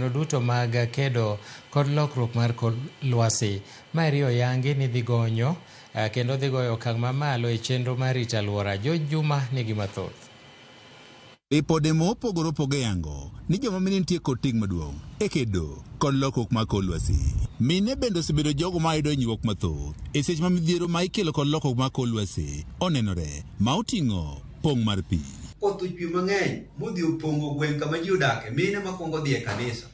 Duto mag kedo kod lokruok mar kor lwasi. Maeri oyangi ni dhi gonyo kendo dhi goyo okang' mamalo e chenro mar rito alwora. George Juma nigi mathoth. Ripode mopogore opogore yango ni joma mine nitie kod ting' maduong' e kedo kod lokruok mar kor lwasi. Mine bende osebedo jogo ma yudo hinyruok mathoth e seche ma midhiero ma ikelo kod lokruok mar kor lwasi onenore ma oting'o pong' mar pi. Koth ochwe mang'eny modhi opong'o gweng' kama ji odake, mine makwongo dhi e kanisa,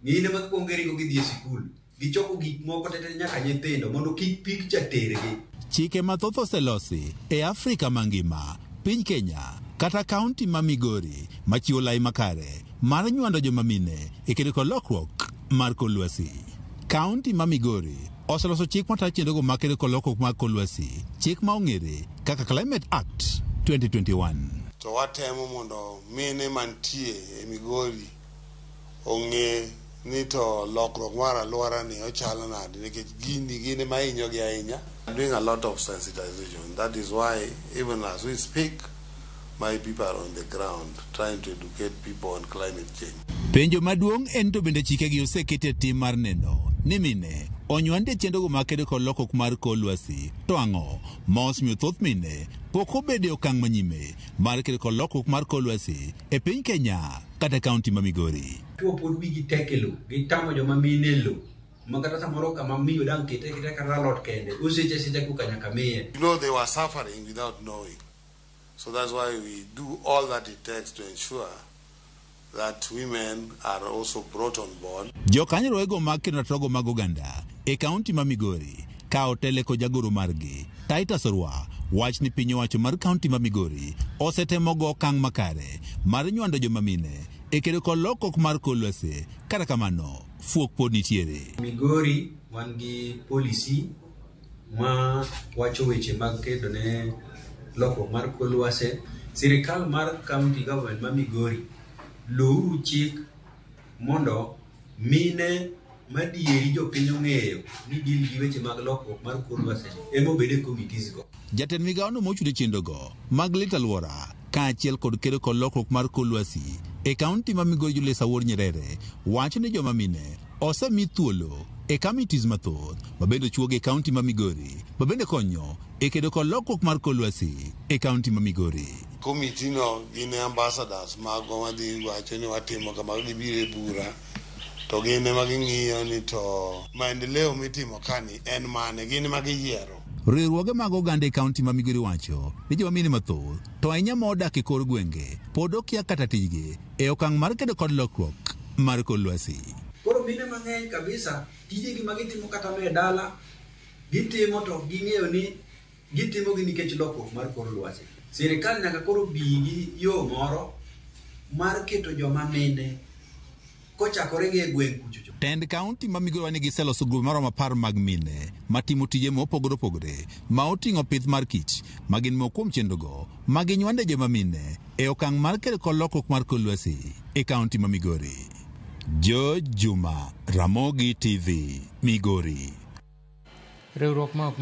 mine makwongo ringo gidhi e sikul, gichoko gik moko tete nyaka nyithindo mondo kik pig cha tergi. Chike mathoth oselosi e Afrika mangima, piny Kenya kata kaunti ma Migori machiwo lai makare mar nywando joma mine e kedo kod lokruok mar kor lwasi. Kaunti ma Migori oseloso chik matayo chenrogo mag kedo kod lokruok mar kor lwasi, chik ma ong'ere kaka Climate Act 2021. To watemo mondo mine mantie e Migori ong'e ni to lokruok mar alwora ni ochalo nade nikech gini gin ema hinyogi ahinya. Doing a lot of sensitization. That is why even as we speak, my people are on the ground trying to educate people on climate change. Penjo maduong' en to bende chikegi oseket e tim mar neno ni mine onywand e chenrogo mag kedo kod lokruok mar kor lwasi to ang'o ma osemiyo thoth mine pok obedo e okang' manyime mar kedo kod lokruok mar kor lwasi e piny Kenya kata kaunti ma Migori. Chuo pod wigi tek e lowo, gitamo joma mine e lowo. Ma kata samoro kama miyo dang' kete kete kata alot kende, oseche asecha koka nyaka miye. They were suffering without knowing. So that's why we do all that it takes to ensure that women are also brought on board. Jokanyo mag kedo ratiro mag oganda e kaunti ma Migori ka otele kod jagoro margi Titus Orwa wach ni piny owacho mar kaunti ma Migori osetemo go okang' makare mar nywando joma mine e kedo kod lokruok mar kor lwasi. Kata kamano, fuok pod nitiere. Migori wan gi policy ma wacho weche mag kedo ne lokruok mar kor lwasi. Sirikal mar county government ma Migori louru chik mondo mine madieri jopiny ong'eyo ni deal gi weche mag lokruok mar kor lwasi ema obed e committees go. Jatend migawono mochung' ne chenrogo mag rito alwora kaachiel kod kedo kod lokruok mar kor lwasi e kaunti ma Migori Julius Awuor Nyerere wacho ni joma mine osemi thuolo e committees mathoth mabende ochuogi e kaunti ma Migori mabende konyo e kedo kod lokruok mar kor lwasi e kaunti ma Migori. Committee no gin ambassadors magwa madhi wacho ni watimo kama gibiro e bura to gin ema ging'iyo ni to maendeleo mitimo kani en mane gin ema giyiero. Riwruoge mag oganda e kaunti ma Migori wacho ni joma mine mathoth to ahinya ma odak e kor gwenge pod okia kata tijgi e okang' mar kedo kod lokruok mar kor lwasi. Koro mine mang'eny kabisa tijegi ma gitimo kata ma e dala gitimo to ok ging'eyo ni gitimo gi nikech lokruok mar kor lwasi. Sirikal nyaka koro bi gi yo moro mar keto joma mine kochakore gi e gweng' kuchocho. Tend kaunti ma Migori ni giseloso grube maromo 10 mag mine matimo tije mopogore opogore ma oting'o pith mar kich ma gin moko kuom chenrogo ma ginywande joma mine e okang' mar kedo kod lokruok mar kor lwasi e kaunti ma Migori. George Juma, Ramogi TV, Migori. Riwruok ma ok